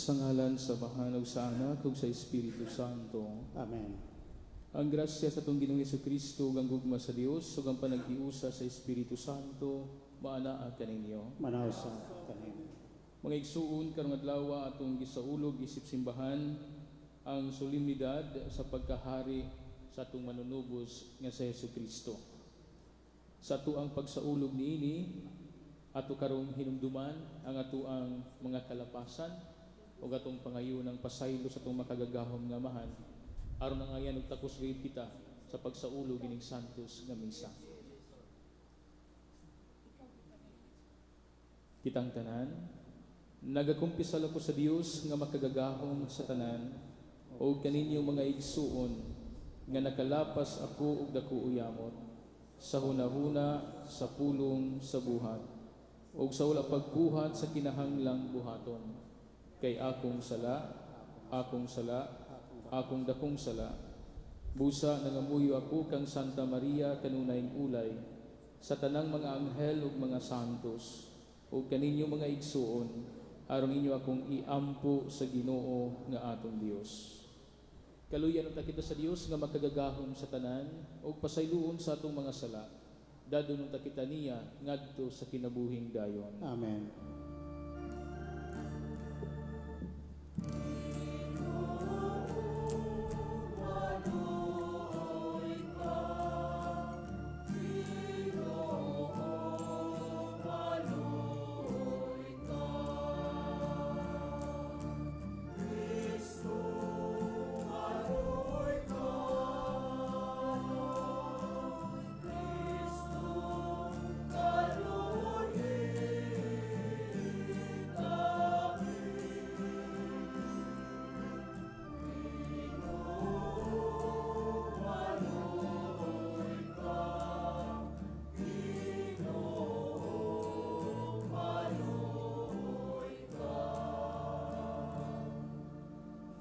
Sa ngalan sa Amahan ug sa Anak ug sa Espiritu Santo. Amen. Ang grasya sa atong Ginoong Kristo ug ang gugma sa Dios ug ang panaghiusa sa Espiritu Santo maanaa kaninyo. Manaog sa kaninyo. Mga igsuon, karong adlaw atong gisaulog isip simbahan ang solemnidad sa pagkahari sa atong Manunubos nga si Hesus Kristo. Sa atoang pagsaulog niini, ato karong hinumduman ang atoang mga kalapasan ug atong pangayo ng pasaylo sa atong makagagahom nga Amahan aron angayan og takos gayud kita sa pagsaulog ining santos nga misa. Kitang tanan, nagakumpisal ako sa Dios nga makagagahom sa tanan ug kaninyong mga igsuon nga nakalapas ako og dako uyamot sa hunahuna, sa pulong, sa buhat ug sa wala pagbuhat sa kinahanglang buhaton, kay akong sala, akong sala, akong dakong sala. Busa nangamuyo ako kang Santa Maria, kanunayng ulay, sa tanang mga anghel ug mga santos, ug kaninyo mga igsuon, aron inyo akong iampo sa Ginoo nga atong Dios. Kaluyan unta kita sa Dios nga makagagahom sa tanan ug pasayloon sa atong mga sala. Dadon unta kita niya ngadto sa kinabuhing dayon. Amen.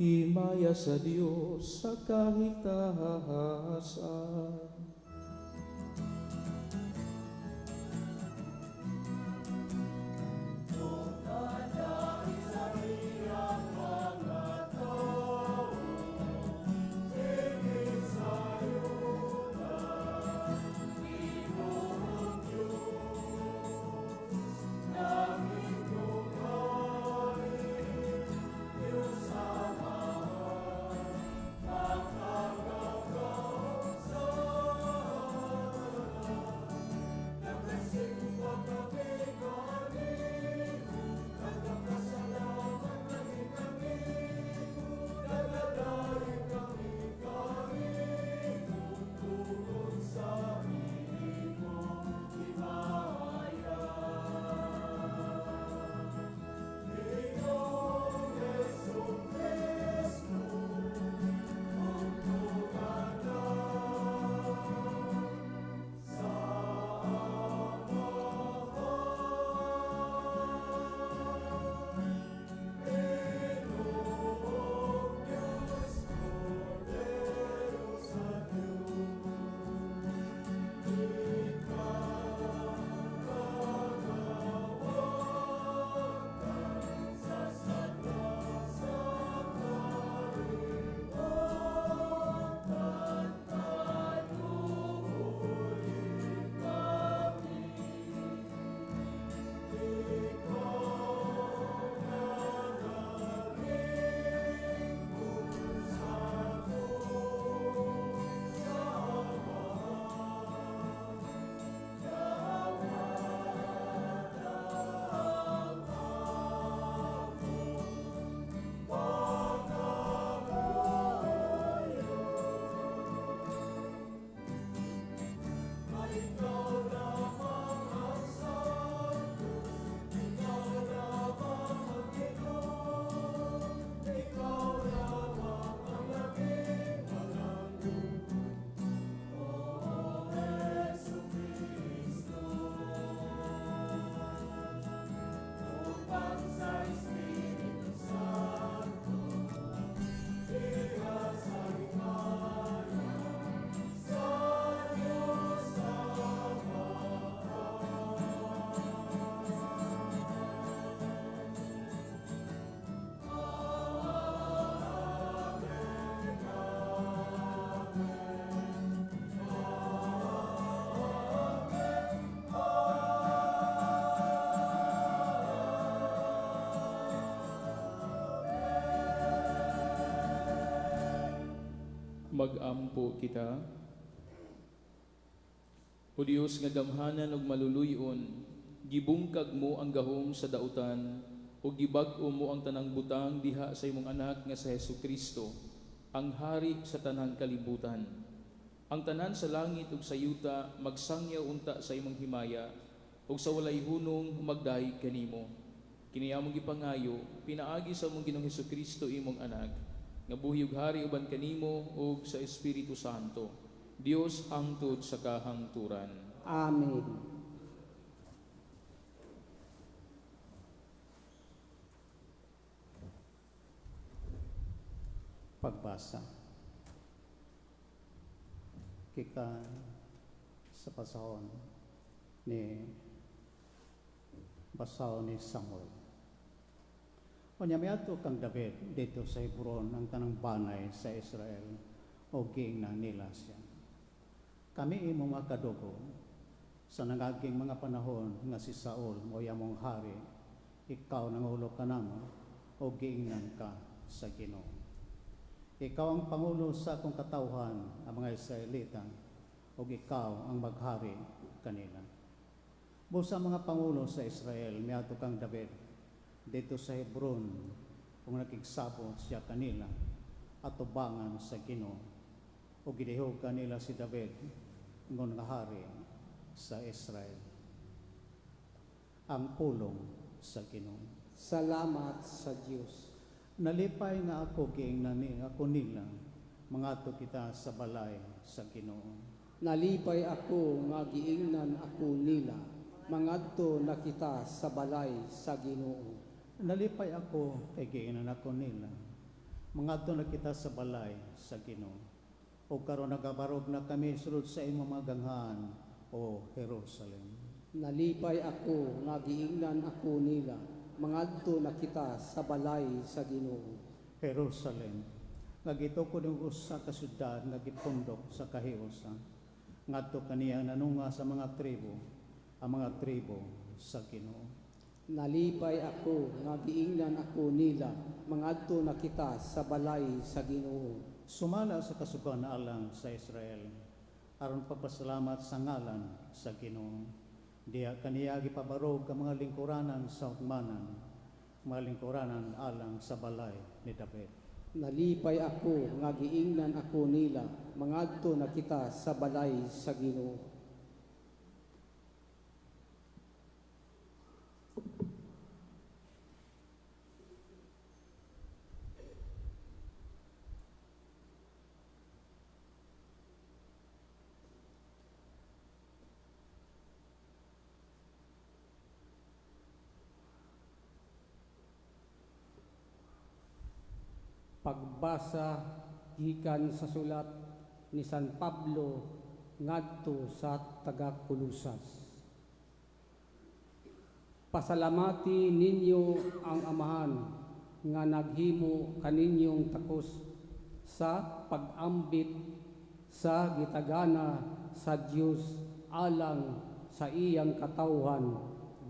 Himaya sa Dios sa kahitahasan. Mag-ampo kita. O Dios nga gamhanan ug maluluy-on, gibungkag mo ang gahom sa dautan ug gibag-o mo ang tanang butang diha sa imong anak nga si Hesukristo, ang hari sa tanang kalibutan. Ang tanan sa langit ug sa yuta magsangyaw unta sa imong himaya ug sa walay hunong magdayeg kanimo. Kini among gipangayo pinaagi sa among Ginoong Hesukristo, imong anak, nga buhi ug hari uban kanimo ug sa Espiritu Santo, Dios hangtod sa kahangturan. Amen. Pagbasa gikan sa pasahon ni Basaw ni Samuel. Unya miadto kang David didto sa Hebron ang tanang banay sa Israel ug giingnan nila siya. Kami imong mga kadugo sa nangaging mga panahon nga si Saul mo'y among hari, ikaw nangulo kanamo ug giingnan ka sa Ginoo. Ikaw ang pangulo sa akong katawhan, ang mga Israelita, ug ikaw ang maghari kanila. Busa mga pangulo sa Israel miadto kang David didto sa Hebron ug nakigsabot siya kanila atubangan sa Ginoo ug gidihog kanila si David ingon nga hari sa Israel. Ang pulong sa Ginoo. Salamat sa Dios. Nalipay nga ako giingnan ni ako nila, mangadto kita sa balay sa Ginoo. Nalipay ako nga giingnan ako nila, mangadto na kita sa balay sa Ginoo. Nalipay ako kay giingnan ako nila, mangadto na kita sa balay sa Ginoo. O karon nagabarog na kami sulod sa imong mga ganghaan, o Jerusalem. Nalipay ako nga giingnan ako nila, mangadto na kita sa balay sa Ginoo. Jerusalem, nga gitukod ang usa ka syudad nga gipundok sa kahiusan. Ngadto kaniya nanunga sa mga tribo, ang mga tribo sa Ginoo. Nalipay ako nga giingnan ako nila, mangadto na kita sa balay sa Ginoo. Sumala sa kasugan alang sa Israel, aron pagpasalamat sa ngalan sa Ginoo. Diha kaniya gipabarog ang mga lingkuranan sa hukmanan, mga lingkuranan alang sa balay ni David. Nalipay ako nga giingnan ako nila, mangadto na kita sa balay sa Ginoo. Pagbasa gikan sa sulat ni San Pablo ngadto sa taga-Kolosas. Pasalamati ninyo ang Amahan nga naghimo kaninyong takos sa pag-ambit sa gitagana sa Dios alang sa iyang katawhan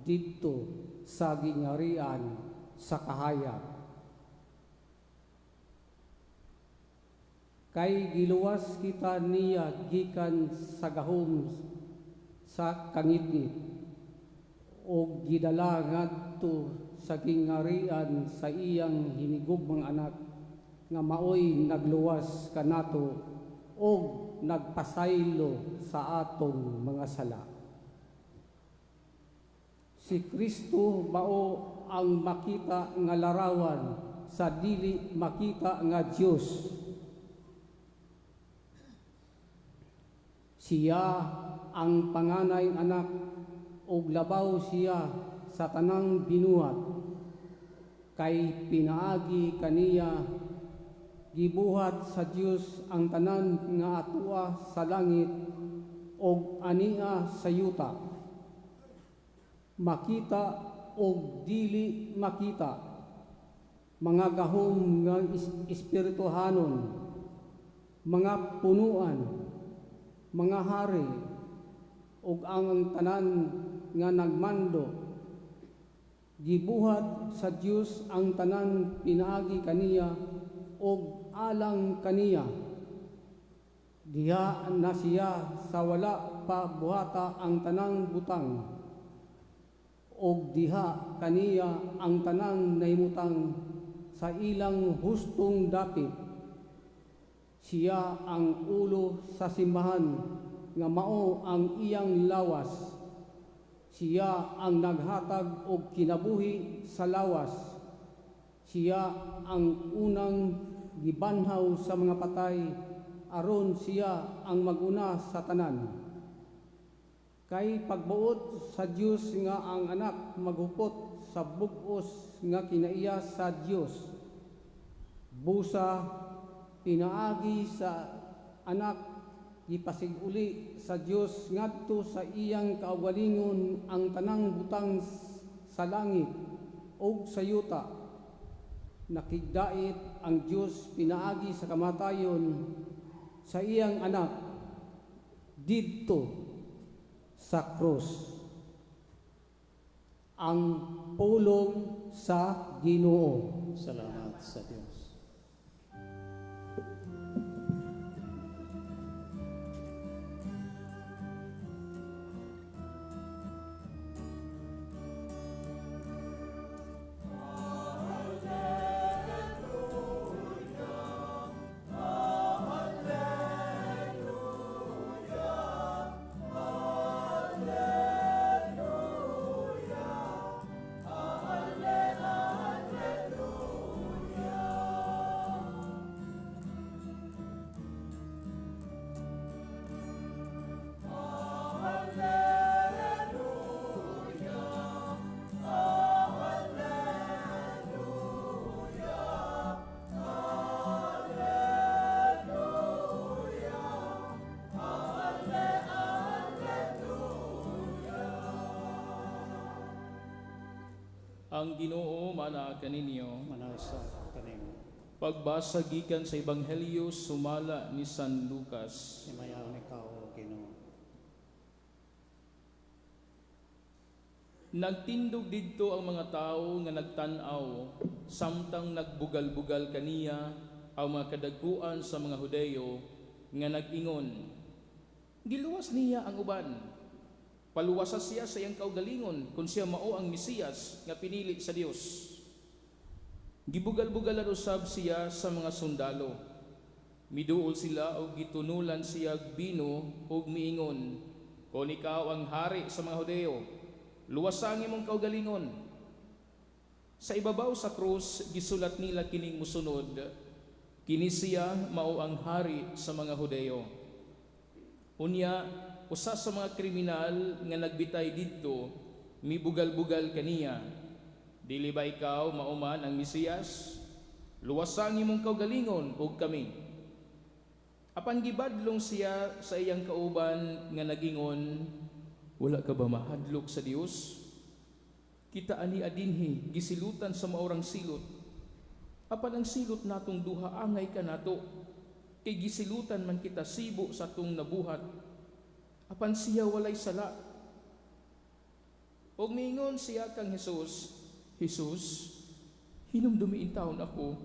didto sa gingarian sa kahayag. Kay giluwas kita niya gikan sa gahom sa kangitngit og gidala ngadto sa gingarian sa iyang hinigugmang anak nga maoy nagluwas kanato og nagpasaylo sa atong mga sala. Si Kristo mao ang makita nga larawan sa dili makita nga Dios. Siya ang panganay anak ug labaw siya sa tanang binuhat. Kay pinaagi kaniya gibuhat sa Dios ang tanan nga atua sa langit ug ania sa yuta. Makita ug dili makita, mga gahom nga espirituhanon, mga punuan, mga hari, ug ang tanan nga nagmando. Gibuhat sa Dios ang tanan pinaagi kaniya ug alang kaniya. Diha na siya sa wala pa buhata ang tanang butang, og diha kaniya ang tanang nahimutang sa ilang hustong dapit. Siya ang ulo sa simbahan nga mao ang iyang lawas. Siya ang naghatag og kinabuhi sa lawas. Siya ang unang gibanhaw sa mga patay aron siya ang maguna sa tanan. Kay pagbuot sa Dios nga ang anak maghupot sa bug-os nga kinaiya sa Dios. Busa pinaagi sa anak gipasig-uli sa Dios ngadto sa iyang kaugalingon ang tanang butang sa langit ug sa yuta. Nakigdait ang Dios pinaagi sa kamatayon sa iyang anak didto sa krus. Ang pulong sa Ginoo. Salamat sa Dios. Ang Ginoo mana kaninyo. Manasa kanimo. Pagbasa gikan sa Ebanghelyo sumala ni San Lucas. Himayaon ikaw, o Ginoo. Nagtindog didto ang mga tawo nga nagtan-aw samtang nagbugal-bugal kaniya ang mga kadaguan sa mga Hudeyo nga nag-ingon, "Giluwas niya ang uban. Paluwasa siya sa iyang kaugalingon kung siya mao ang Mesiyas nga pinili sa Dios." Gibugal-bugalan usab siya sa mga sundalo. Miduol sila og gitunulan siya og bino ug miingon, "Kon ikaw ang hari sa mga Hudeo, luwasa ang imong kaugalingon." Sa ibabaw sa krus gisulat nila kining mosunod, "Kini siya mao ang hari sa mga Hudeo." Unya, usa sa mga kriminal nga nagbitay didto mibugal-bugal kaniya, "Dili ba ikaw mao man ang Mesiyas? Luwasa ang imong kaugalingon ug kami." Apan gibadlong siya sa iyang kauban nga nagingon, "Wala ka ba mahadlok sa Dios? Kita ani adinhi gisilutan sa maorang silot. Apan ang silot natong duha angay kanato, kay gisilutan man kita sibo sa atong nabuhat. Apan siya walay sala." Og miingon siya kang Jesus, "Jesus, hinumdumi intawon ako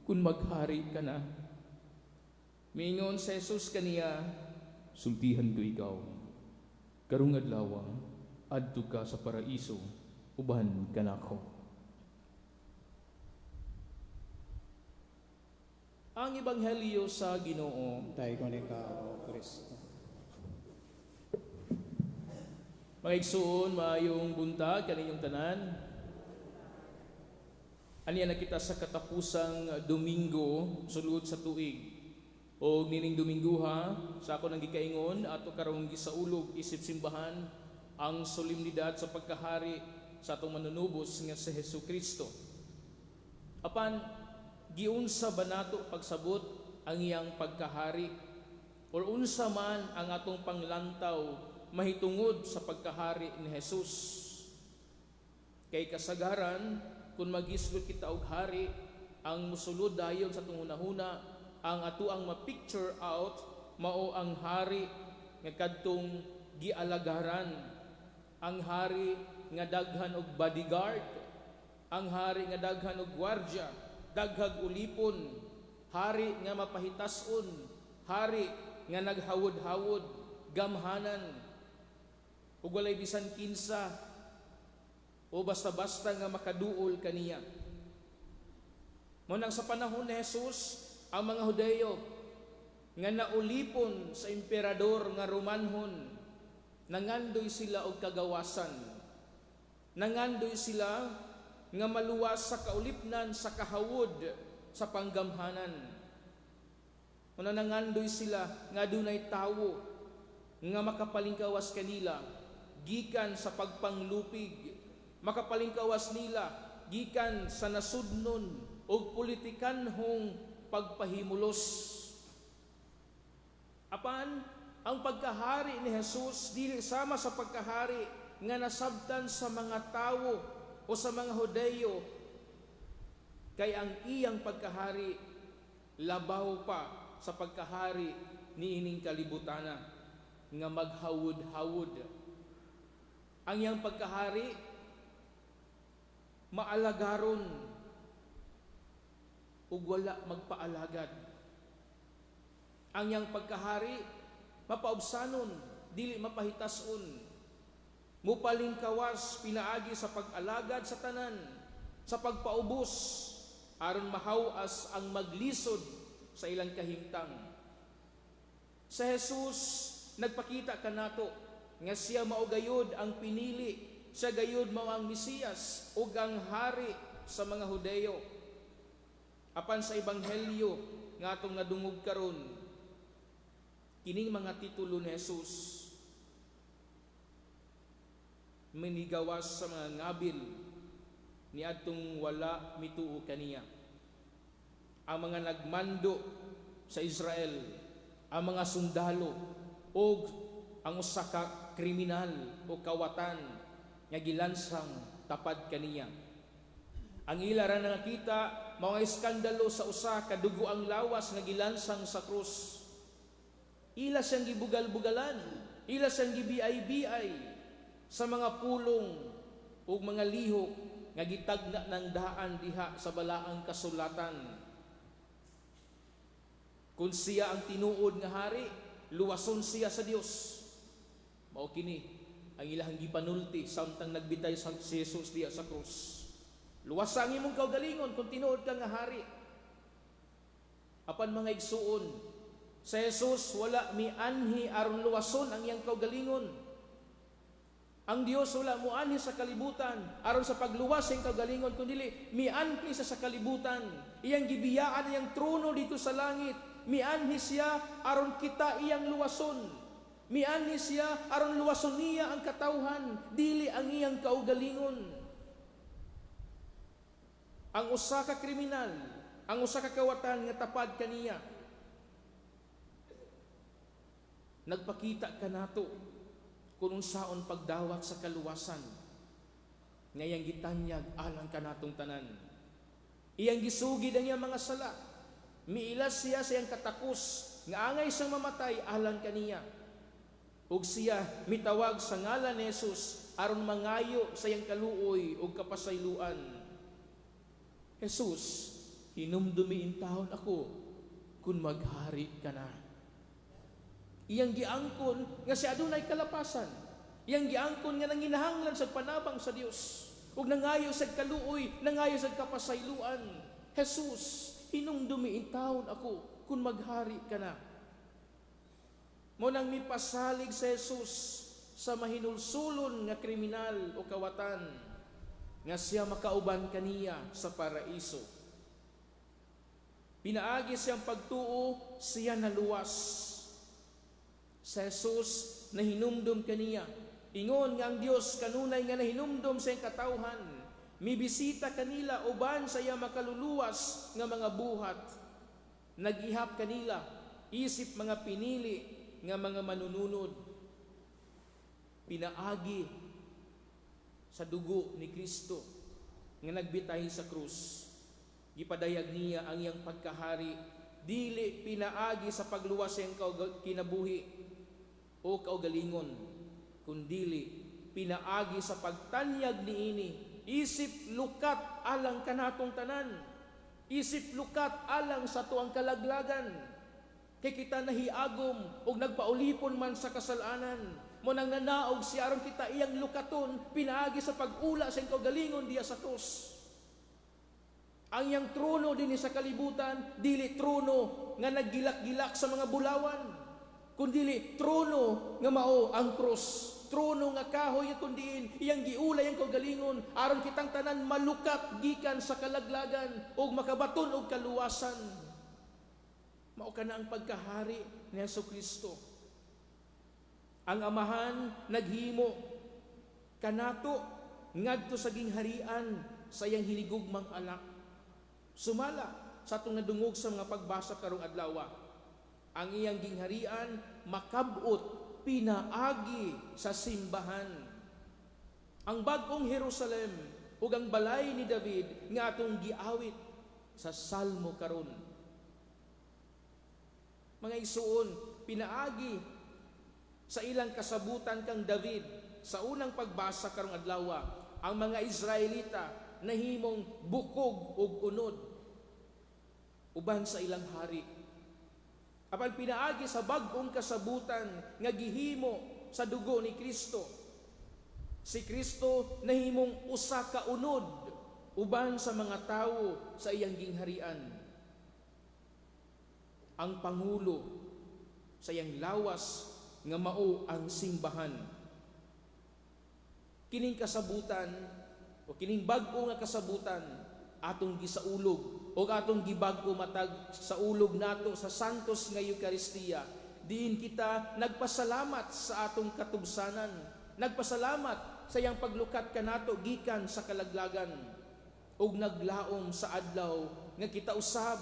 kung maghari ka na." Miingon si Jesus kaniya, "Sultihan ko ikaw, karong adlaw adto ka sa paraiso uban kanako." Ang Ebanghelyo sa Ginoo. Daygon ikaw, O Kristo. Mga igsuon, maayong buntag kaninyong tanan. Aniya na kita sa katapusang Domingo sulod sa tuig. O nining Dominguha, sa ako nang gikaingon ato karong gisaulog isip simbahan ang solemnidad sa pagkahari sa atong manunubos nga si Hesus Kristo. Apan giunsa ba nato pagsabot ang iyang pagkahari, or unsa man ang atong panglantaw mahitungod sa pagkahari ni Jesus? Kay kasagaran kung magisgot kita og hari, ang musulod dayon sa atong hunahuna, ang ato ang ma-picture out mao ang hari nga kadtong gialagaran, ang hari nga daghan og bodyguard, ang hari nga daghan og gwardya, daghag ulipon, hari nga mapahitason, hari nga naghawod-hawod, gamhanan, ug walay bisan kinsa o basta-basta nga makaduol kaniya. Mao nang sa panahon ni Jesus, ang mga Hudeyo nga naulipon sa emperador nga Romanhon, nangandoy sila og kagawasan. Nangandoy sila nga maluwas sa kaulipnan, sa kahawod, sa panggamhanan. Una, nangandoy sila nga dunay tawo nga makapalingkawas kanila gikan sa pagpanglupig, makapalingkawas nila gikan sa nasudnon og politikanhong pagpahimulos. Apan ang pagkahari ni Jesus dili sama sa pagkahari nga nasabtan sa mga tawo o sa mga Hudeyo, kay ang iyang pagkahari labaw pa sa pagkahari niining kalibutana nga maghawod-hawod. Ang iyang pagkahari maalagaron ug wala magpaalagad. Ang iyang pagkahari mapaubsanon, dili mapahitason. Mupalingkawas pinaagi sa pag-alagad sa tanan, sa pagpaubos aron mahawas ang maglisod sa ilang kahimtang. Sa Jesus nagpakita kanato nga siya mao gayud ang pinili, siya gayud mao ang Mesiyas ug ang hari sa mga Hudeyo. Apan sa ebanghelyo nga atong nadungog karon, kining mga titulo ni Jesus minigawas sa mga ngabil niadtong wala mituo kaniya. Ang mga nagmando sa Israel, ang mga sundalo ug ang usa ka kriminal o kawatan nga gilansang tapad kaniya. Ang ila ra nakita mao ang iskandalo sa usa ka dugoang lawas nga gilansang sa krus. Ila siyang gibugal-bugalan, ila siyang gibiay-biay sa mga pulong ug mga lihok nga gitagna ng daan diha sa balaang kasulatan. Kung siya ang tinuod nga hari, luwason siya sa Dios. Mao kini ang ilahang gipanulti samtang nagbitay sa si Jesus diha sa krus. Luwasa ang imong kaugalingon kung tinuod ka nga hari. Apan, mga igsuon, sa Jesus wala mianhi aron luwason ang iyang kaugalingon. Ang Dios wala muanhi sa kalibutan aron sa pagluwas sa iyang kaugalingon, kundi mianhi siya sa kalibutan. Iyang gibiyaan iyang trono dito sa langit. Mianhi siya aron kita iyang luwason. Mianhi siya aron luwason niya ang katawhan, dili ang iyang kaugalingon. Ang usa ka kriminal, ang usa ka kawatan nga tapad kaniya, nagpakita kanato kung unsaon pagdawat sa kaluwasan nga iyang gitanyag alang kanatong tanan. Iyang gisugid ang iyang mga sala. Miilas siya sa iyang katakos nga angay siyang mamatay alang kaniya. Ug siya mitawag sa ngalan ni Jesus aron mangayo sa iyang kaluoy ug kapasayloan. "Jesus, hinumdumi intawon ako kung maghari ka na." Iyang giangkon nga siya adunay kalapasan. Iyang giangkon nga nanginahanglan sa panabang sa Dios. Ug nangayo sa kaluoy, nangayo sa kapasayloan. "Jesus, hinumdumi intawon ako kung maghari ka na." Mao nang mipasalig sa Jesus sa mahinulsulon nga kriminal o kawatan nga siya makauban kaniya sa paraiso. Pinaagi siyang pagtuo, siya naluwas. Sa Jesus nahinumdum kaniya. Ingon nga ang Dios kanunay nga nahinumdum sa iyang katawhan. Mibisita kanila uban sa iya makaluluwas nga mga buhat. Nag-ihap kanila isip mga pinili nga mga manununod. Pinaagi sa dugo ni Kristo nga nagbitay sa krus, gipadayag niya ang iyang pagkahari dili pinaagi sa pagluwas sa iyang kinabuhi o kaugalingon, kundili pinaagi sa pagtanyag niini isip lukat alang kanatong tanan, isip lukat alang sa tuang kalaglagan. Kay kita nahiagom og nagpaulipon man sa kasalanan. Mao nang nanaog siya aron kita iyang lukaton pinaagi sa pag-ula sa iyang kaugalingon diya sa krus. Ang iyang trono dinhi sa kalibutan, dili trono nga naggilak-gilak sa mga bulawan, kundili trono nga mao ang krus. Trono nga kahoy nga kundiin iyang giulay ang kaugalingon aron kitang tanan malukat gikan sa kalaglagan ug makabaton og kaluwasan. Mao kana ang pagkahari ni Hesus Kristo. Ang Amahan naghimo kanato ngadto sa gingharian sa iyang hinigugmang anak. Sumala sa atong nadungog sa mga pagbasa karong adlaw, ang iyang gingharian makab-ot pinaagi sa simbahan. Ang bag-ong Jerusalem ug ang balay ni David nga atong giawit sa Salmo karon. Mga igsuon, pinaagi sa ilang kasabutan kang David sa unang pagbasa karong adlaw, ang mga Israelita nahimong bukog ug unod uban sa ilang hari. Apan pinaagi sa bag-ong kasabutan nga gihimo sa dugo ni Kristo, si Kristo nahimong usa ka unod uban sa mga tawo sa iyang gingharian. Ang pangulo sa iyang lawas nga mao ang simbahan. Kining kasabutan o kining bag-o nga kasabutan atong gisaulog o atong gibag-o matag sa ulog nato sa Santos nga Eukaristiya, diin kita nagpasalamat sa atong katubsanan, nagpasalamat sa iyang paglukat kanato gikan sa kalaglagan, ug naglaom sa adlaw nga kita usab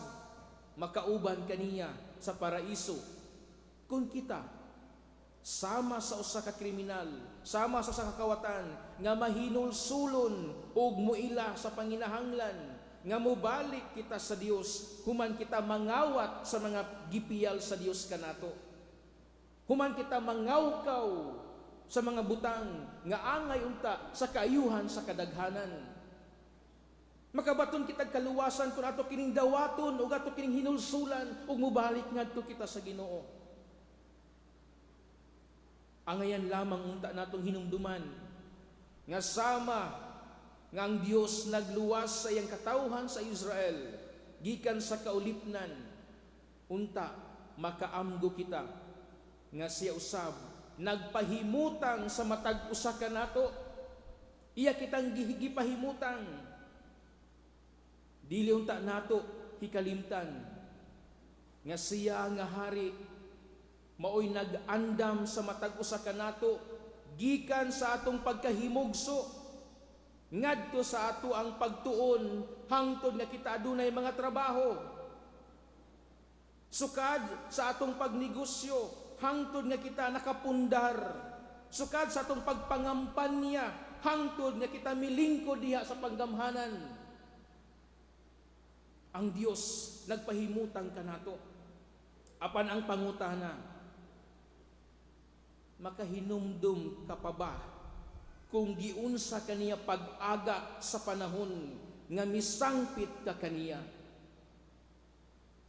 makauban kaniya sa paraiso. Kung kita sama sa usa ka kriminal, sama sa usa ka kawatan nga mahinulsulon ug muila sa panginahanglan nga mobalik kita sa Dios human kita mangawat sa mga gipiyal sa Dios kanato. Human kita mangawkaw sa mga butang nga angay unta sa kaayuhan sa kadaghanan. Makabaton kitag kaluwasan kung ato kining dawaton ug ato kining hinulsulan ug mobalik ngadto kita sa Ginoo. Angayan lamang unta natong hinumduman nga sama nga ang Dios nagluwas sa iyang katawhan sa Israel gikan sa kaulipnan, unta makaamgo kita nga siya usab nagpahimutang sa matag usa kanato. Iya kitang gipahimutang. Dili unta nato hikalimtan nga siya nga hari maoy nag-andam sa matag usa kanato gikan sa atong pagkahimugso ngadto sa ato ang pagtuon hangtod nga kita adunay mga trabaho, sukad sa atong pagnegosyo hangtod nga kita nakapundar, sukad sa atong pagpangampanya hangtod nga kita milingkod diha sa panggamhanan. Ang Dios nagpahimutang kanato. Apan ang pangutana, makahinumdum ka pa ba kung giunsa kaniya pag-aga sa panahon nga misangpit ka kaniya?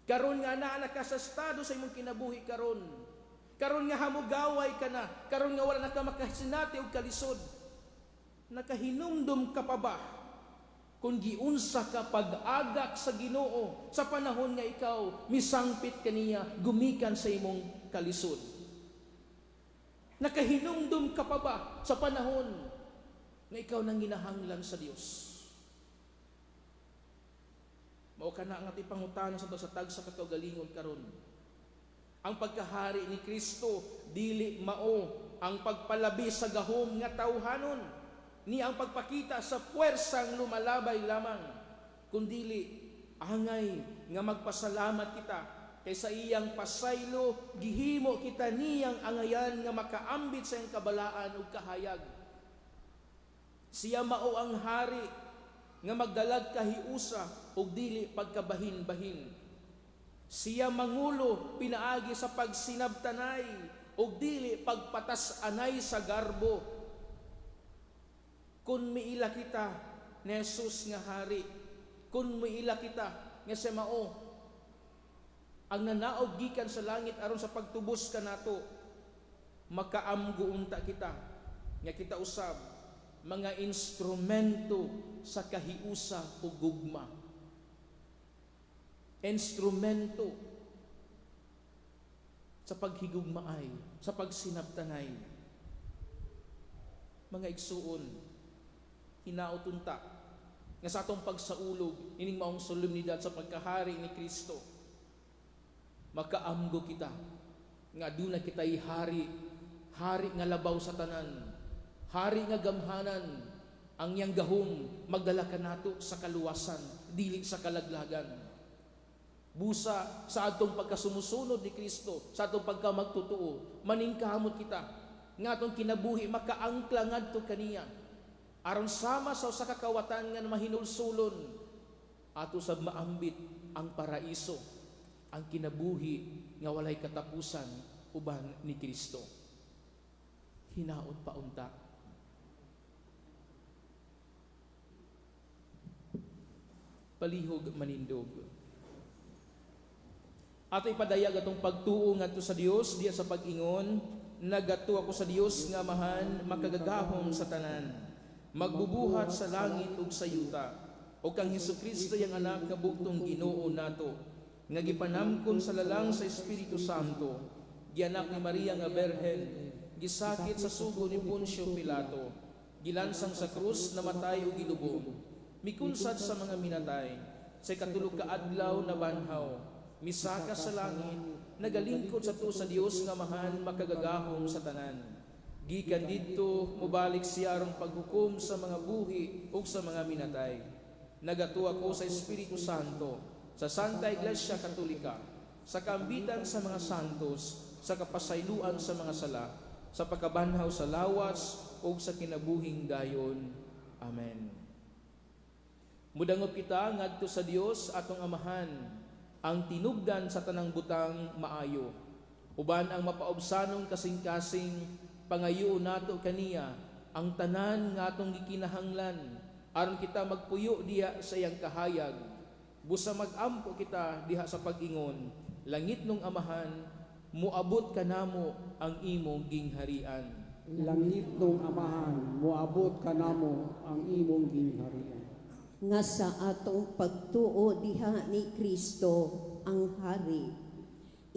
Karon nga naa na ka sa estado sa imong kinabuhi karon, karon nga hamugaway ka na, karon nga wala na ka makasinati og kalisod, nakahinumdum ka pa ba kung giunsa ka pag-agak sa Ginoo sa panahon nga ikaw misangpit kaniya gumikan sa imong kalisod? Nakahinumdum ka pa ba sa panahon nga ikaw nang ginahanglan sa Dios? Mao kana ang ating pangutana sa tagsa ka kaugalingon karon. Ang pagkahari ni Kristo dili mao ang pagpalabi sa gahom nga tawhanon, ni ang pagpakita sa puwersang lumalabay lamang, kundili angay nga magpasalamat kita kay sa iyang pasaylo gihimo kita niyang angayan nga makaambit sa iyang kabalaan ug kahayag. Siya mao ang hari nga magdalag kahiusa ug dili pagkabahin-bahin. Siya mangulo pinaagi sa pagsinabtanay ug dili pagpatas-anay sa garbo. Kung miila kita ni Jesus nga hari, kung miila kita nga siya mao Ang nanaog gikan sa langit aron sa pagtubos kanato. Makaamgo unta kita nga kita usab mga instrumento sa kahiusa o gugma. Instrumento sa paghigugmaay, sa pagsinabtanay. Mga igsuon, hinaot unta nga sa atong pagsaulog ining maong solemnidad sa pagkahari ni Kristo, makaamgo kita nga aduna kita'y hari, hari nga labaw sa tanan, hari nga gamhanan. Ang iyang gahom magdala kanato sa kaluwasan, dili sa kalaglagan. Busa sa atong pagkasumusunod ni Kristo, sa atong pagkamagtutuo, maningkamot kita nga atong kinabuhi makaangkla ngadto kaniya, aron sama sa usa ka kawatan nga mahinulsulon, ato sab maambit ang paraiso, ang kinabuhi nga walay katapusan uban ni Kristo. Hinaot pa unta. Palihog manindog. Ato ipadayag atong pagtuo ngadto sa Dios diya sa pag-ingon, nagatuo ako sa Dios nga Amahan, makagagahom sa tanan, magbubuhat sa langit ug sa yuta, o kang Hesukristo iyang anak nga bugtong Ginoo nato, nga gipanamkon sa lalang sa Espiritu Santo, gianak ni Maria nga Berhen, gisakit sa sugo ni Poncio Pilato, gilansang sa krus, namatay ug gilubong, mikunsad sa mga minatay, sa ikatulo ka adlaw nabanhaw, misaka sa langit, nagalingkod sa tuo sa Dios nga Amahan, makagagahom sa tanan. Gikan didto mobalik siya aron paghukom sa mga buhi ug sa mga minatay. Nagatuo ako sa Espiritu Santo, sa Santa Iglesia Katolika, sa kaambitan sa mga santos, sa kapasayloan sa mga sala, sa pagkabanhaw sa lawas ug sa kinabuhing dayon. Amen. Mudangop kita ngadto sa Dios atong Amahan, ang tinubdan sa tanang butang maayo. Uban ang mapaubsanong kasing-kasing, pangayo nato kaniya ang tanan nga atong gikinahanglan aron kita magpuyo diha sa iyang kahayag. Busa magampo kita diha sa pag-ingon, langitnong Amahan, moabot kanamo ang imong gingharian. Langitnong Amahan, moabot kanamo ang imong gingharian. Nga sa atong pagtuo diha ni Kristo ang hari,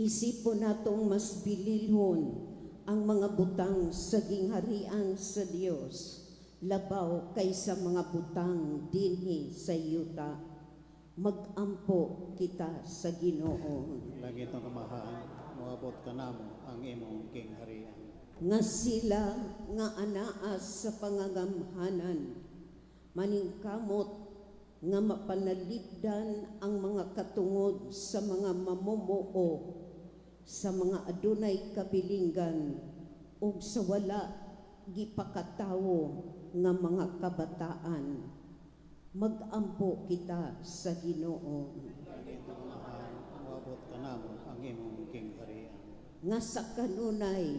isipon natong mas bililhon ang mga butang sa gingharian sa Dios labaw kaysa mga butang dinhi sa yuta. Magampo kita sa Ginoo. Langitnong Amahan, moabot kanamo ang imong gingharian. Nga sila nga anaa sa pangagamhanan, maningkamot nga mapanalipdan ang mga katungod sa mga mamumuo, sa mga adunay kabilinggan ug sa wala gipakatawo nga mga kabataan. Magampo kita sa Ginoo. Langitnong Amahan, moabot kanamo ang imong gingharian. Nga sa kanunay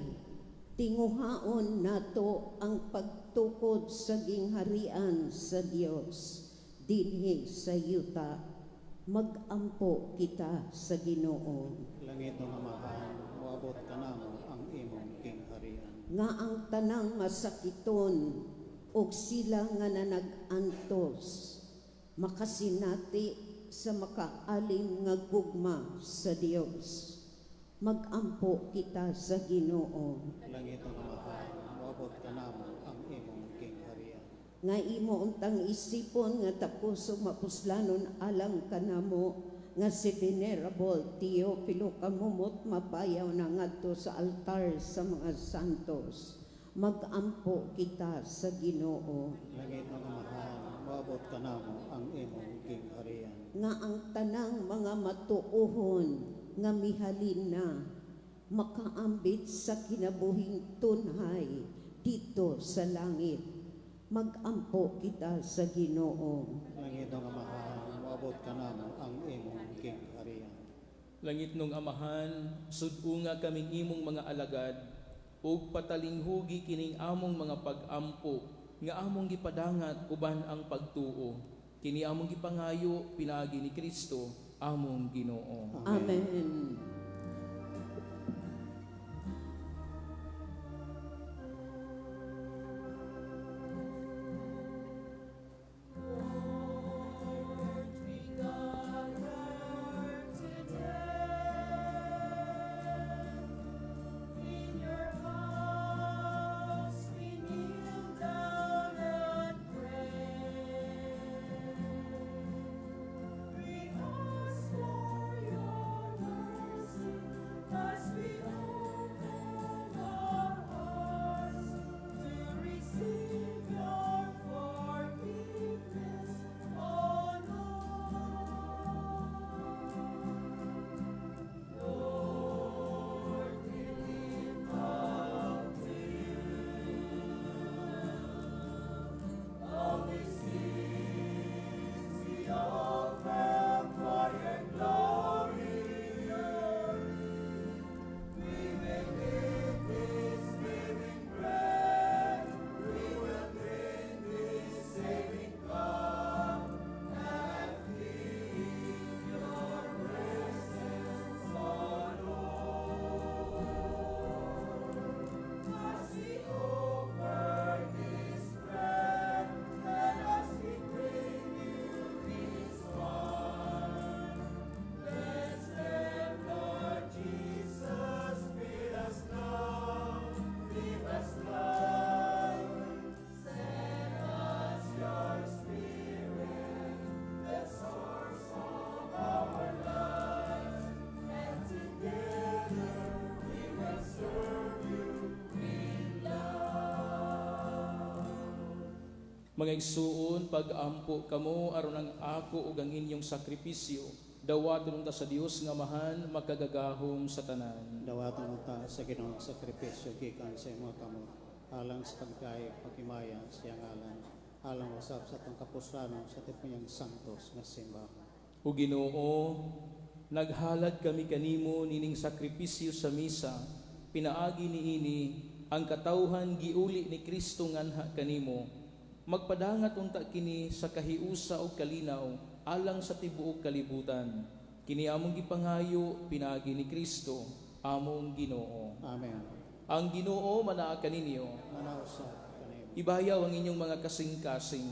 tinguhaon nato ang pagtukod sa gingharian sa Dios dinhi sa yuta. Magampo kita sa Ginoo. Langitnong Amahan, moabot kanamo ang imong gingharian. Nga ang tanang masakiton og sila nga nanag-antos makasinati sa makaalim nga gugma sa Dios. Magampo kita sa Ginoo. Langitnong Amahan, moabot kanamo ang imong gingharian. Nga imo untang isipon nga takos ug mapuslanon alang kanamo nga si Venerable Teofilo Camomot mabayaw na ngadto sa altar sa mga santos. Magampo kita sa Ginoo. Langitnong Amahan, moabot kanamo ang imong gingharian. Nga ang tanang mga matuohon nga mihalin na makaambit sa kinabuhing tunhay dito sa langit. Magampo kita sa Ginoo. Langitnong Amahan, moabot kanamo ang imong gingharian. Langitnong Amahan, sud-unga kaming imong mga alagad ug patalinghugi kining among mga pag-ampo nga among gipadangat uban ang pagtuo. Kini among gipangayo pinaagi ni Kristo among Ginoo. Amen. Mga igsuon, pag-ampo kamo aron ang ako ug ang inyong sakripisyo dawaton unta sa Dios nga Amahan makagagahom sa tanan. Dawaton unta sa Ginoo ang sakripisyo gikan sa imong kamot alang sa pagkay pagkimaya sa iyang ngalan, alang usab sa atong kapuslanon sa tipuyang santos nga simbahan. O Ginoo, naghalad kami kanimo nining sakripisyo sa misa, pinaagi niini ang katawhan giuli ni Kristo nganha kanimo. Magpadangat unta kini sa kahiusa og kalinaw alang sa tibuok kalibutan. Kini among gipangayo pinaagi ni Kristo among Ginoo. Amen. Ang Ginoo manaa kaninyo. Manausap kanimo. Ibayaw ang inyong mga kasing-kasing.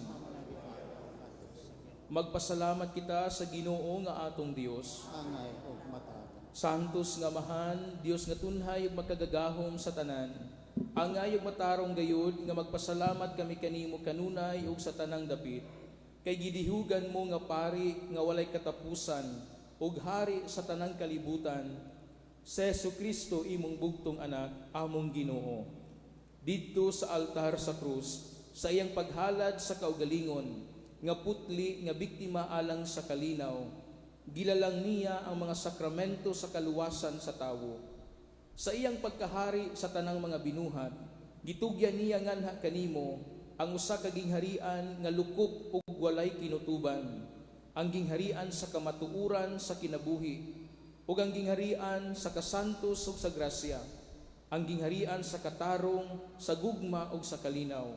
Magpasalamat kita sa Ginoo nga atong Dios. Angay og matarong. Santos nga Amahan, Dios nga tunhay ug makagagahom sa tanan. Angay ug matarong gayud nga magpasalamat kami kanimo kanunay ug sa tanang dapit. Kay gidihugan mo nga pari nga walay katapusan ug hari sa tanang kalibutan. Sa Hesukristo imong bugtong anak, among Ginoo. Didto sa altar sa krus, sa iyang paghalad sa kaugalingon, nga putli nga biktima alang sa kalinaw, gilalang niya ang mga sakramento sa kaluwasan sa tawo. Sa iyang pagkahari sa tanang mga binuhat, gitugyan niya nganha kanimo ang usa ka gingharian nga lukop ug walay kinutuban, ang gingharian sa kamatuoran sa kinabuhi, ug ang gingharian sa kasantos ug sa grasya, ang gingharian sa katarong, sa gugma ug sa kalinaw.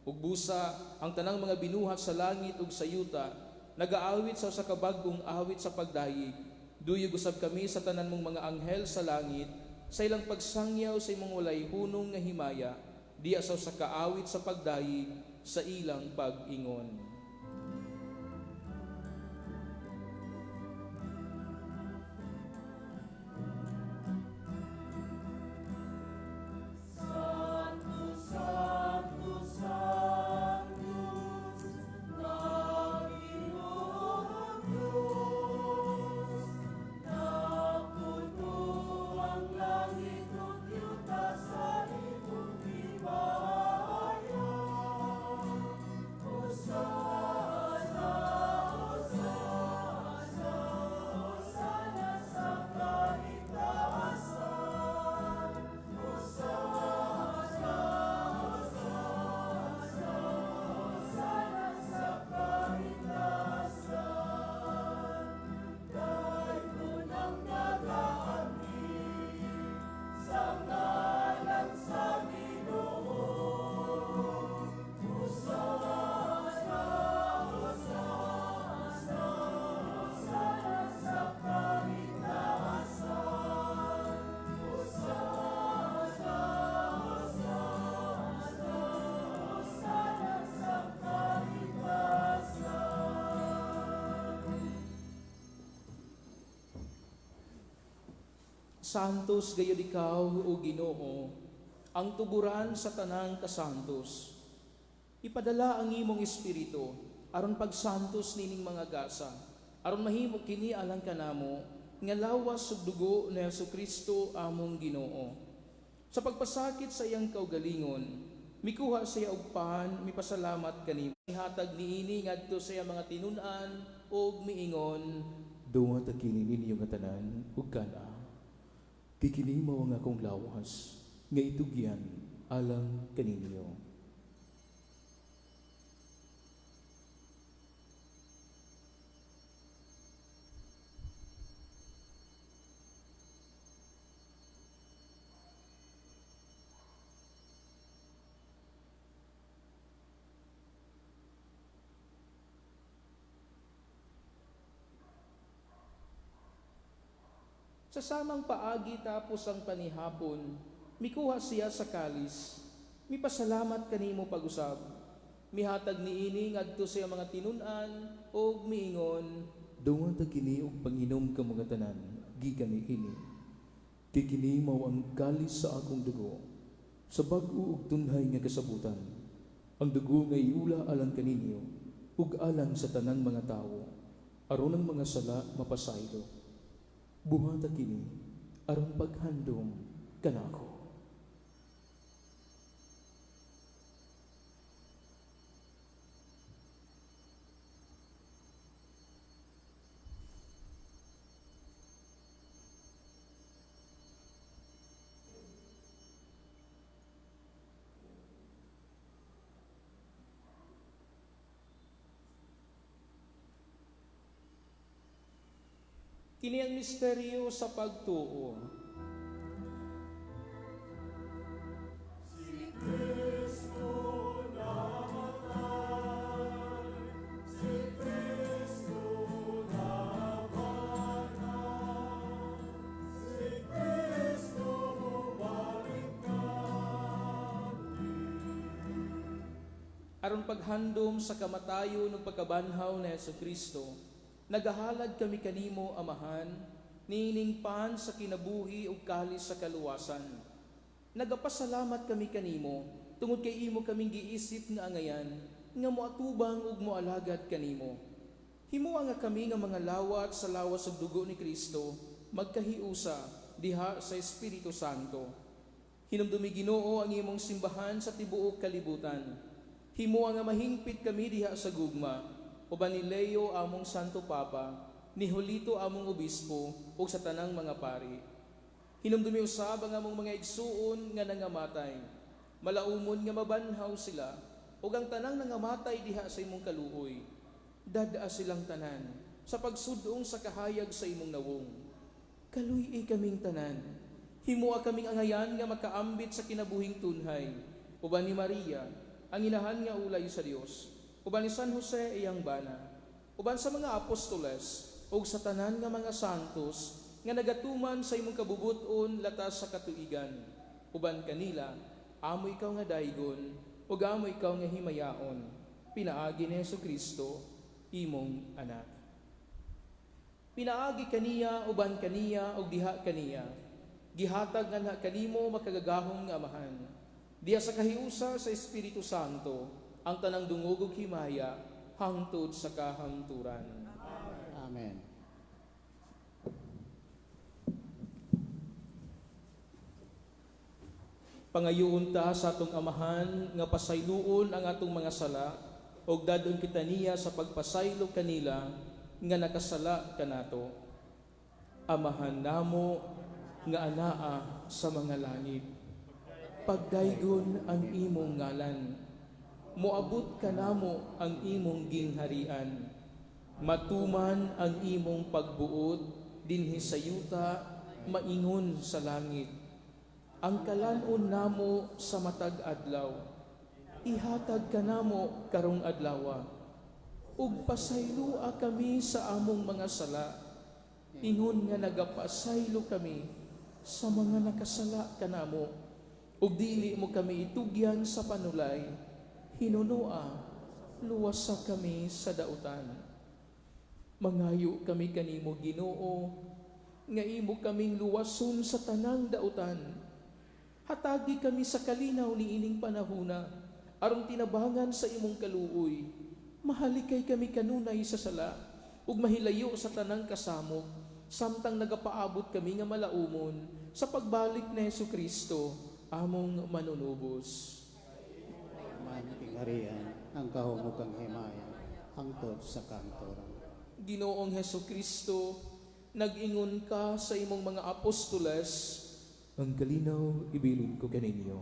Ug busa ang tanang mga binuhat sa langit ug sa yuta nagaawit sa usa ka bag-ong awit sa pagdayeg. Duyog usab kami sa tanan mong mga anghel sa langit sa ilang pagsangyaw sa imong walay hunong nga himaya, diya sa usa ka awit sa pagdayeg sa ilang pag-ingon. Sa Santos gayud ikaw, o Ginoo, ang tuburan sa tanang kasantos. Ipadala ang imong espiritu aron pagsantos nining mga gasa, aron mahimo kini alang kanamo nga lawas ug dugo ni Hesukristo among Ginoo. Sa pagpasakit sa iyang kaugalingon, mikuha siya og pan, mipasalamat kanimo. Mihatag niini ngadto sa iyang mga tinun-an ug miingon, "Duwata kini ninyo nga tanan ug kana. Kay kini mao ang akong lawas nga itugyan alang kaninyo." Sa samang paagi tapos ang panihapon, mikuha siya sa kalis, mipasalamat kanimo pag-usab. Mihatag niini ngadto sa iyang mga tinun-an ug miingon, "Dungata kini og panginom ka mga tanan gikan niini. Kay kini mao ang kalis sa akong dugo, sa bag-o ug tunhay nga kasabutan. Ang dugo nga iula alang kaninyo ug alang sa tanang mga tawo, aron ang mga sala mapasaylo. Buhata kini aron paghandom kanako." Kini ang misteryo sa pagtuo. Si Kristo namatay, si Kristo nabanhaw, si Kristo mubalik Aron paghandom sa kamatayon ug pagkabanhaw ni Hesukristo, nagahalad kami kanimo, Amahan, niining pan sa kinabuhi ug kalis sa kaluwasan. Nagapasalamat kami kanimo tungod kay imo kaming giisip nga angayan nga moatubang ug moalagad kanimo. Himoa nga kami nga mga lawat sa lawas ug dugo ni Kristo magkahiusa diha sa Espiritu Santo. Hinumdumi, Ginoo, ang imong simbahan sa tibuok kalibutan. Himoa nga mahingpit kami diha sa gugma uban ni Leo among Santo Papa, ni Julito among obispo ug sa tanang mga pari. Hinumdumi usab ang among mga igsuon nga nangamatay. Malaumon nga mabanhaw sila ug ang tanang nangamatay diha sa imong kaluoy. Dad-a silang tanan sa pagsudong sa kahayag sa imong nawong. Kaluy-i kaming tanan. Himoa kaming angayan nga makaambit sa kinabuhing tunhay. Uban ni Maria, ang inahan nga ulay sa Dios. Uban ni San Jose iyang bana. Uban sa mga apostoles ug sa tanan nga mga santos nga nagatuman sa imong kabubut-on latas sa katuigan. Uban kanila, amo ikaw nga daygon ug amo ikaw nga himayaon. Pinaagi ni Hesukristo, imong anak. Pinaagi kaniya, uban kaniya, ug diha kaniya. Gihatag nganha kanimo makagagahom nga Amahan. Diha sa kahiusa sa Espiritu Santo, ang tanang dungog ug himaya hangtod sa kahangturan. Amen. Pangayoon ta sa atong Amahan nga pasayloon ang atong mga sala ug dadon kita niya sa pagpasaylo kanila nga nakasala kanato. Amahan namo nga anaa sa mga langit, pagdaygon ang imong ngalan. Moabot kanamo ang imong gingharian. Matuman ang imong pagbuot dinhi sa yuta maingon sa langit. Ang kalan-on namo sa matag adlaw, ihatag kanamo karong adlawa. Ug pasayloa kami sa among mga sala, ingon nga nagapasaylo kami sa mga nakasala kanamo. Ug dili mo kami itugyan sa panulay, hinunoa, luwasa kami sa dautan. Mangayo kami kanimo, Ginoo, nga imo kaming luwason sa tanang dautan. Hatagi kami sa kalinaw niining panahuna, aron tinabangan sa imong kaluoy. Mahalikay kami kanunay sa sala, ug mahilayo sa tanang kasamok, samtang nagapaabot kami nga malaumon sa pagbalik ni Hesus Kristo, among manunubos. Man gingharian ang gahom ug ang himaya hangtod sa kahangturan. Ginoong Hesus Kristo, nag-ingon ka sa imong mga apostoles, "Ang kalinaw ibilin ko kaninyo.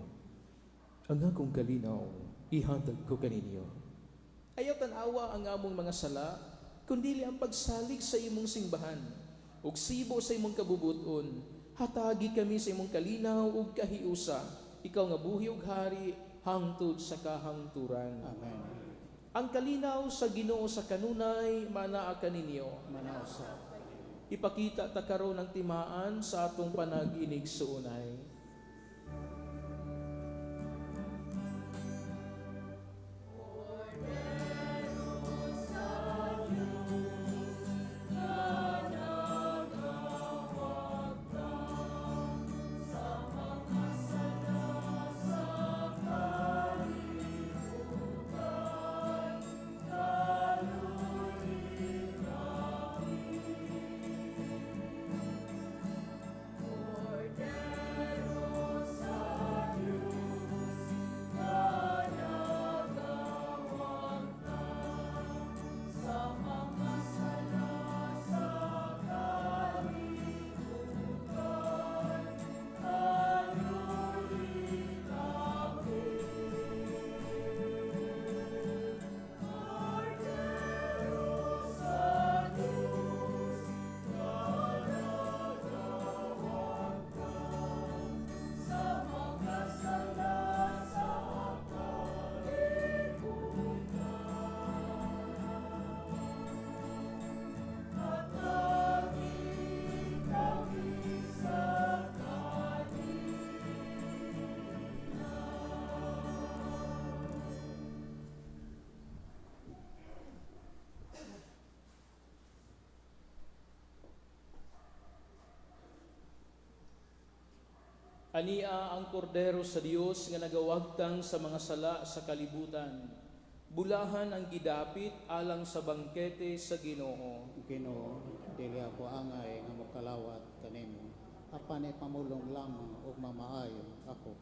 Ang akong kalinaw ihatag ko kaninyo. Ayaw tan-awa ang among mga sala, kundili ang pagsalig sa imong simbahan, ug sibo sa imong kabubuton. Hatagi kami sa imong kalinaw ug kahiusa, ikaw nga buhi ug hari hangtod sa kahangturan." Amen. Ang kalinaw sa Ginoo sa kanunay manaa kaninyo. Manaa usab. Ipakita ta karon ang timaan sa atong panag-inigsuonay. Ania ang kordero sa Dios nga nagawagtang sa mga sala sa kalibutan. Bulahan ang gidapit alang sa bangkete sa Ginoo. Ginoo, dili ako angay nga mokalawat kanimo, apan ipamulong lamang ug mamaayo ako.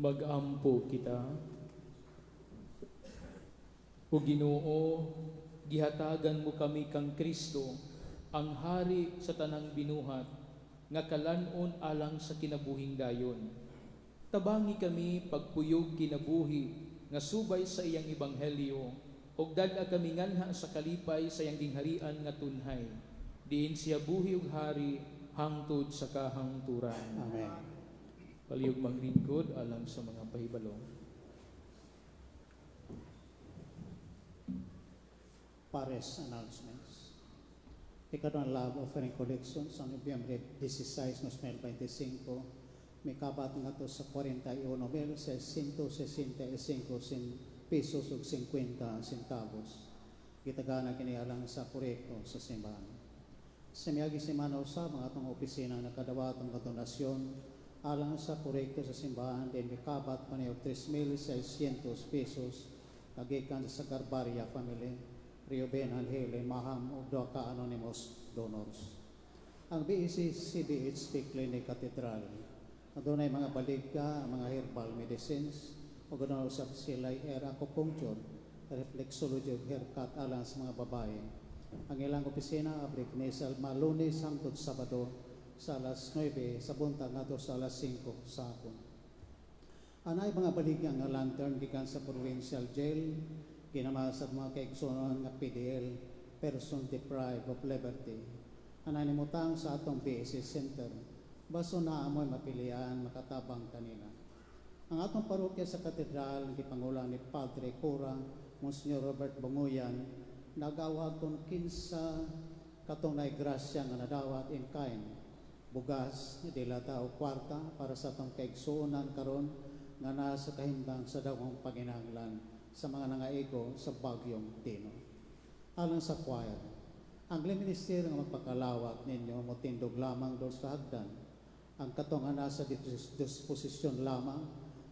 Mag-ampo kita. O Ginoo, gihatagan mo kami kang Kristo, ang hari sa tanang binuhat, nga kalan-on alang sa kinabuhing dayon. Tabangi kami pagpuyog kinabuhi nga subay sa iyang ebanghelyo, ug dad-a kami nganha sa kalipay sa iyang gingharian nga tunhay. Diin siya buhi ug hari hangtod sa kahangturan. Amen. Palihog maglingkod alang sa mga pahibalo. Parish announcements. Ikaduhang love offering collection sa Nobyembre 16, 2025, mikabat ngadto sa 41,665 pesos ug 50 centavos. Gitagana kini alang sa proyekto sa simbahan. Sa miagi semana usab, ang atong opisina nakadawat ang donasyon alang sa proyekto sa simbahan din mikabat pa niyo 3,600 pesos nagikan sa Garbaria family, Reuben Angele Maham ug duha ka anonymous donors. Ang BEC CBHT Clinic Cathedral, adunay mga baligya, mga herbal medicines ug adunay usab sila hair acupuncture, reflexology ug haircut alang sa mga babae. Ang ilang opisina abri kini sa Lunes hangtod Sabado sa alas 9 sa buntag ngadto sa alas 5 sa hapon. Anay mga baligya nga lantern gikan sa provincial jail, ginama sa mga kaigsuonan nga PDL, person deprived of liberty. Anay nimutang sa atong BSC Center, baso na amoy mapilian makatabang kanila. Ang atong parokya sa katedral, gipangula ni Padre Cura, Monsignor Robert Bonguyan, nagawag kung kinsa katong naay grasya nga nadawat in kind, bugas, dilata o kwarta para sa atong kaigsuonan karon nga naa sa kahimtang sa dagong panginahanglan sa mga nangaigo sa bagyong Dino. Alang sa choir, ang minister nga magpakalawat ninyo motindog lamang doon sa hagdan. Ang katong nga nasa disposisyon lamang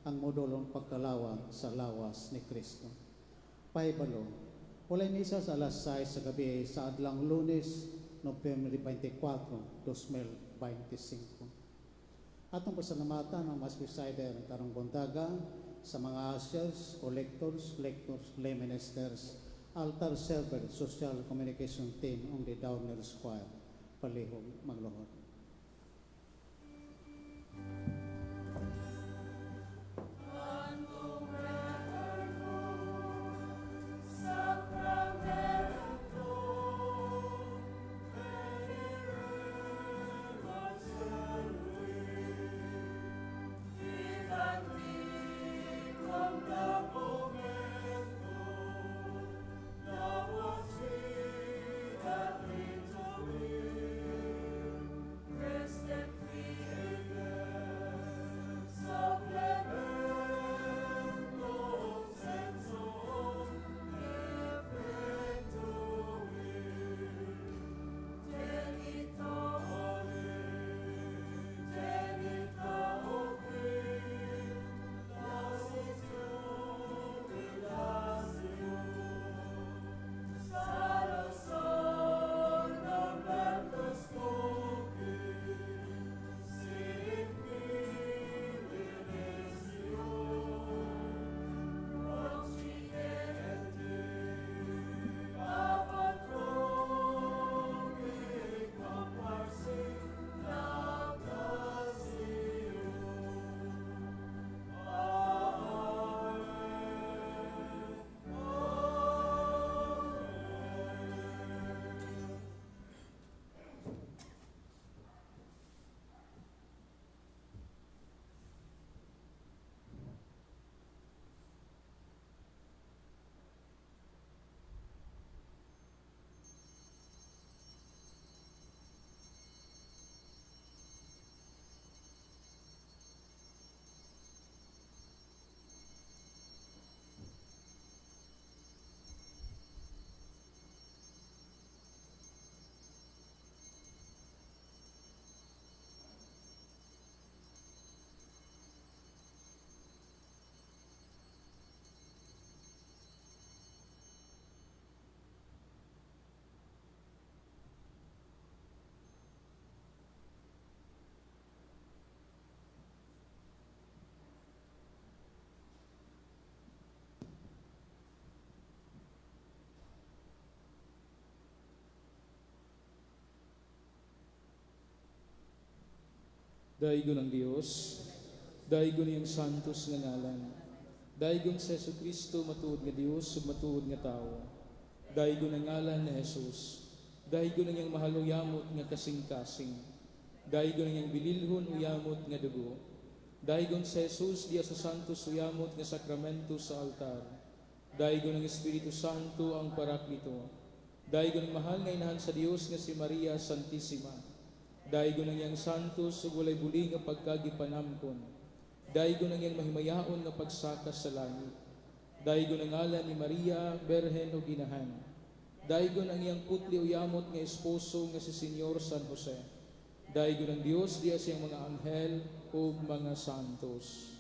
ang modulong pagkalawat sa lawas ni Kristo. Pahibalo, walay misa sa alas 6 sa gabi sa adlang Lunes, Nobyembre 24, 2025. Atong pasalamatan ang Mass Presider karong buntaga, sa mga ushers, collectors, lectors, lay ministers, altar server, social communication team ug the Downers Choir. Palihog magluhod. Daygon ang Dios, daygon iyang santos nga ngalan. Daygon sa Hesus Kristo, matuod nga Dios ug matuod nga tawo. Daygon ang ngalan ni Jesus. Daygon ang iyang mahal ug yamot nga kasing-kasing. Daygon ang iyang bililhon ug yamot nga dugo. Daygon sa Jesus diya sa santos ug yamot nga sakramento sa altar. Daygon ang Espiritu Santo, ang Paraklito. Daygon ang mahal nga inahan sa Dios nga si Maria Santissima. Daygon ang iyang santos ug walay buli nga pagkagipanamkon. Daygon ang iyang mahimayaon nga pagsaka sa langit. Daygon ang ngalan ni Maria, Berhen ug Inahan. Daygon ang iyang putli o yamot nga esposo nga si Senyor San Jose. Daygon ang Dios diya sa iyang mga anghel ug mga santos.